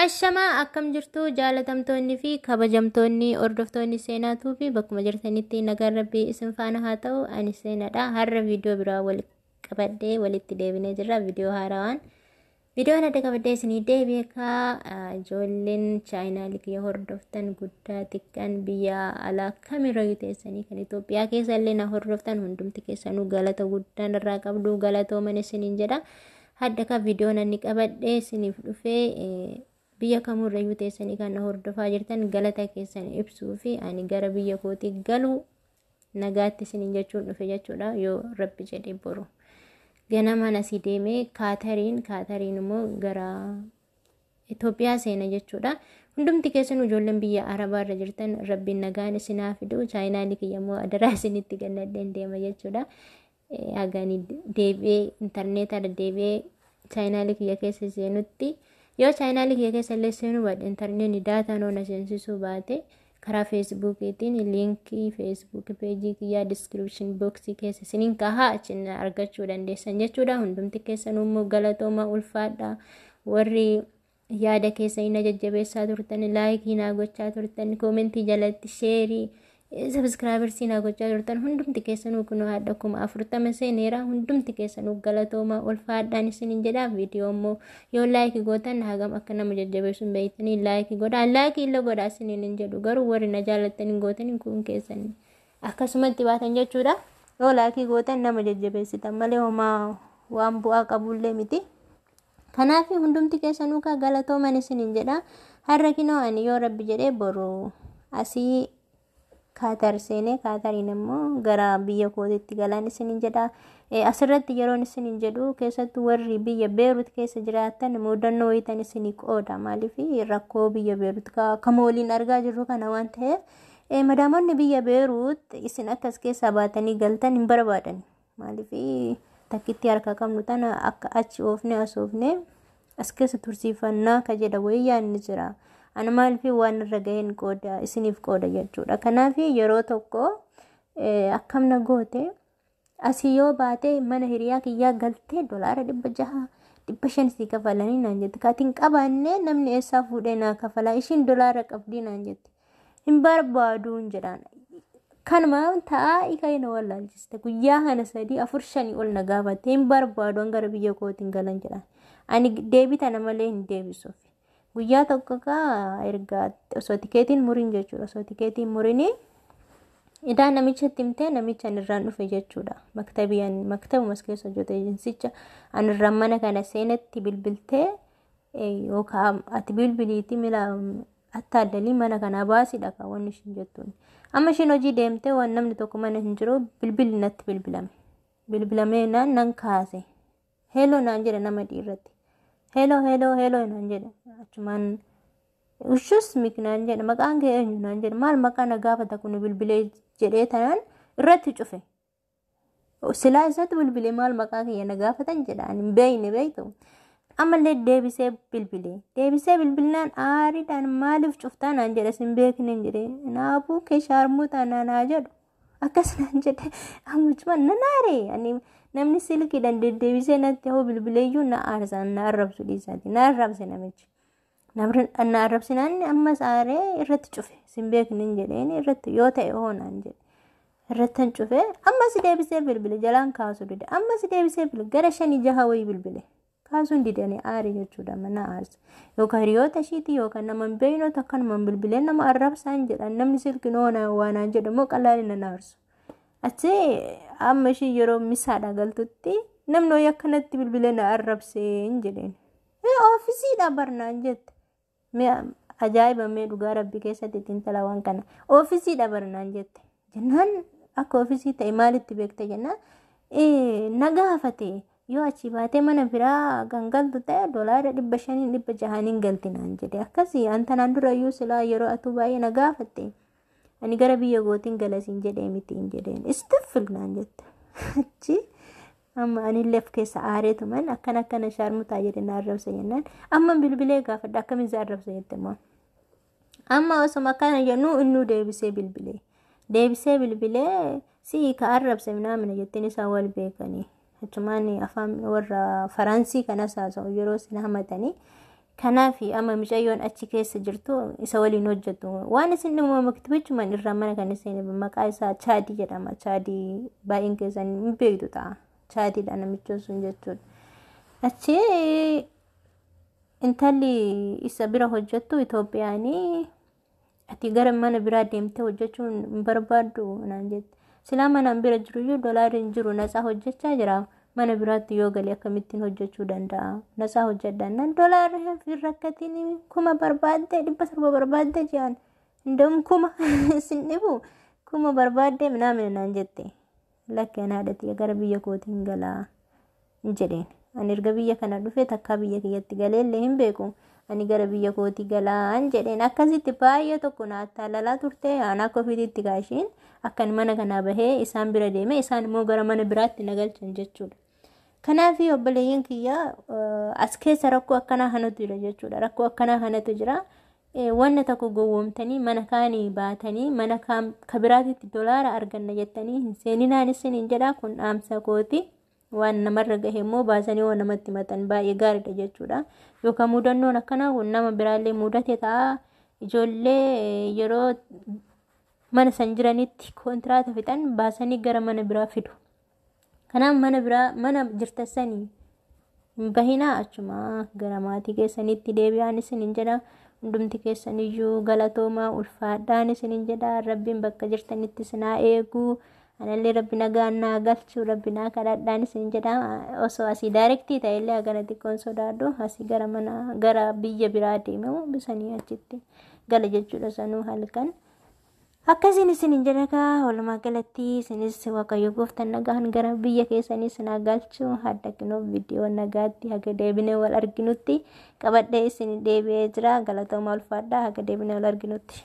Ashamaa, akkam jirtu jaalatamtoonni fi kabajamtoonni hordoftoonni Seenaatuu fi bakkuma jirtanitti nagaan Rabbii isin faana haa ta'u. Ani Seenaadha. Har'a viidiyoo biraa wal qabadhee walitti deebinee jirra, viidiyoo haarawaan. Viidiyoon adda qabadhee isinii deebi'e kaa ijoolleen chaayinaalii kiyya hordoftan, guddaa xiqqaan, biyya alaa kamirrayyuu teessanii kan Itoophiyaa keessa illee na hordoftan, hundumti keessanuu galata guddaan irraa qabdu, galatooman isiniin jedha. Hadda ka viidiyoon ani qabadhee isiniif dhufee, biyya kamurrayyuu teessanii kan na hordofaa jirtan galata keessan ibsuu fi ani gara biyya kootii galuu nagaatti isiniin jechuun dhufe jechuudha. Yoo Rabbi jedhe boru ganamaan asii deemee Kaatariin immoo gara Itoophiyaa seena jechuudha. Hundumti keessan ijoolleen biyya Arabaa irra jirtan, Rabbiin nagaan isinaa fidu. Chaayinaalii kiyya immoo adaraa isinitti gannadheen deema jechuudha. Hagani deebi'ee intarneetarra deebi'ee chaayinaalii kiyya keessa seenutti, yoo chaayinaalii kiyya keessa illee seenuu baadhe, intarneetni daataan oona seensisuu baate, karaa feesbuukiitiin liinkii feesbuuk peejii kiyyaa description boxii keessa isiniin kahaa, achiin argachuu dandeessan jechuudha. Hundumti keessanuu immoo galatooma, ulfaadha. Warri yaada keessa na jajjabeessaa turtan, likeii naa gochaa turtan, commentii jalatti shareii, subscribersii naa gochaa turtan, hundumti keessanuu, kunoo haadha 40,000 seeneera. Hundumti keessanuu galatooma, ulfaadhaan isiniin jedha. Viidiyoo immoo yoo likeii gootan hagam akka nama jajjabeessu hin beektanii, likeii godhaa. Likeii illee godhaa isiniin hin jedhu, garuu warri na jaallattanii gootan kun keessan akkasumatti baatan jechuudha. Yoo likeii gootan nama jajjabeessitan malee homaa waan bu'aa qabullee miti. Kanaaf hundumti keessanuu kaa galatooman isiniin jedha. Har'a kinoo ani yoo Rabbi jedhee boru asii Kaatar seenee, Kaatariin immoo gara biyya kootitti galaan isiniin jedha. Asirratti yeroon isiniin jedhu, keessattuu warri biyya Beerut keessa jiraatan mudannoo wayitan isinii qooda. Maaliif, rakkoo biyya Beerut akkama waliin argaa jirru kana waan ta'eef, madaamonni biyya Beerut isin akkas keessaa baatanii galtan hin barbaadan. Maaliif, takkitti harka qabnu tana akka achi oofne as oofne as keessa tursiifannaa ka jedha wayii yaadni jira. Ana maaliif, waan irra gaheen qooda isiniif qooda jechuudha. Kanaaf yeroo tokko akkam na goote: asii yoo baate mana hiriyaa kiyyaa galtee $600, 500 sii kafalanii naan jette. Kaatiin qabaannee namni eessaa fuudhee naa kafalaa? Ishiin dolaara qabdii naan jette. Hin barbaaduun jedhaan. Kanuma ta'aa ika na wallaalchiste. Guyyaa kana sadii, afur, shanii ol na gaafatte. Hin barbaadu, gara biyya kootiin galan jedhaan. Ani deebii tana malee hin deebisuuf. Guyyaa tokko kaa erga osoo tikeetiin muriin jechuudha. Osoo tikeetiin murinii idaa namicha itti himtee, namicha anirraan dhufe jechuudha. Maktabii maktabumas keessa hojjetu, ejensicha anirraan mana kana seenatti bilbiltee, yookaan ati bilbiliitii mila attaallalii mana kanaa baasidha kan wanni ishiin jettuun. Amma ishiin hojii deemtee waan namni tokko mana hin jiru, bilbilli natti bilbilame. Bilbilamee naan nan kaase. "Hello" naan jedhe nama dhiirratti. "Hello, hello, hello" naan jedhe. Achumaan "Ushus mik" naan jedhe. "Maqaan kee eenyu?" naan jedhe. Maal maqaa na gaafata kun bilbilee jedhee tanaan irratti cufe. Silaa isatti bilbilee maal maqaa kiyya na gaafatan jedha, ani hin beekne beektu. Ammallee deebisee bilbilee. Deebisee bilbilnaan aariidhaan "Maaliif cuftaa?" naan jedhe. "Sin beekne" jedhee. "Naafuu kee shaarmuutaa" naan jedhu. Akkas naan jedhe. Ammachumaan nan aare. Ani namni silkiidhaan deddeebisee natti hoo bilbileeyyuu na aarsa, na arrabsu dhiisaati. Na arrabse namichi. Na arrabsinaan ammas aaree irratti cufe. "Sin beekne" jedheen irratti, "Yoo ta'e hoo?" naan jedhe. Irrattan cufe. Ammas deebisee bilbile, jalaan kaasuu dide. Ammas deebisee bilbile, gara shanii jaha wayii bilbile. Kaasuun didanii aare jechuudha, mana aarsa. Yookaan hiriyoota ishiiti yookaan nama hin beeknoota akkanuma bilbilee nama arrabsaan jedhan, namni silkiin hoona waanaan jedhu immoo qalaali nan aarsu. Achi amma ishii yeroo misaadha galtutti namni wayii akkanatti bilbilee na arrabseen jedheen. "Oofisiidha barnaan" jette. Ajaa'iba, mee dhugaa Rabbii keessatti xiinxala waan kana. "Oofisiidha barnaan" jette. Jennaan "Akka oofisii ta'e maalitti beekte?" jennaan, na gaafate, "Yoo achi baatee mana biraa kan galtu ta'e $500n 600n galti" naan jedhe. Akkasii antanaan durayyuu silaa yeroo atuu baay'ee na gaafatte ani gara biyya gootiin galasiin jedhee miti hin jedheen. "Istiffil" naan jette. Achi amma anillee of keessa aareetuman akkana akkana shaarmutaa jedhe na arrabsa jennaan, amma bilbilee gaafadha, akkamiin si arrabsa jette immoo. Amma osuma akkana jennu innuu deebisee bilbilee. Deebisee bilbilee, "Si'i ka arrabse" minaamina jettiin, isaan wal beekanii. Achumaan afaan warra Faransii kanas haasa'u yeroo isin hamatanii. Kanaaf amma mucayyoon achi keessa jirtu isa waliin hojjetu. Waan isin dhimma maktibichumaan irraa mana kan isin maqaa isaa Chaadii jedhama. Chaadii baay'een keessan hin beektu ta'a. Chaadiidha namichi sun jechuudha. Achi intalli isa bira hojjettu Itoophiyaanii, ati gara mana biraa deemtee hojjechuun hin barbaaddu naan jette. Silaa manaan bira jiruyyuu dolaarri hin jiru, natsaa hojjechaa jira. Mana biraatti yoo galee akkamittiin hojjechuu danda'a? Natsaa hojjedhaan dolaarri hin rakkatiin, 1000 barbaadde, 700 barbaadde jedhan. Indom 1000 isin dhibu, 1000 barbaadde minaamin naan jette. Lakki, ana haadhati gara biyya kootiin galaa hin jedheen. Ani erga biyya kana dhufe takkaa biyya kiyyatti galeellee hin beeku. Ani gara biyya kootii galaan jedheen. Akkasitti baay'ee tokko na attaalalaa turte. Ana akka ofiitti kaashiin akkan mana kanaa bahee isaan bira deeme, isaan immoo gara mana biraatti na galchan jechuudha. Kanaaf obboleeyyan kiyya, as keessa rakkoo akkanaa kanatu jira jechuudha. Rakkoo akkanaa kanatu jira. Wanna tokko gowwoomtanii mana kaanii baatanii mana ka biraatitti dolaara arganna jettanii hin seeninaan isiniin jedha, kun dhaamsa kooti. Waan namarra gahe immoo baasanii waan namatti himatan baay'ee gaariidha jechuudha. Yookaan mudannoon akkanaa kun nama biraallee mudate ta'a. Ijoollee yeroo mana san jiranitti kontiraata fixan baasanii gara mana biraa fidu. Kanaaf mana biraa mana jirtasanii hin bahinaa, achuma gara maatii keessanitti deebi'aan isiniin jedha. Hundumti keessaniyyuu galatoomaa, ulfaadhaan isiniin jedha. Rabbiin bakka jirtanitti isin haa eegu. Anallee Rabbi nagaan naa galchuu, Rabbi naa kadhadhaan isin jedha. Osoo asii direct ta'ellee hagana xiqqoon sodaadhu, asii gara mana gara biyya biraa deemamu bisanii achitti gala jechuudha, sanuu halkan. Akkasiin isiniin jedha kaa. Walumaa galatti isinis Waaqayyo gooftaan nagaan gara biyya keessanii isin haa galchu. Hadda kinoo viidiyoo nagaatti haga deebinee wal arginutti qabadhee isin deebi'ee jira. Galatooma, ulfaadhaa, haga deebinee wal arginutti.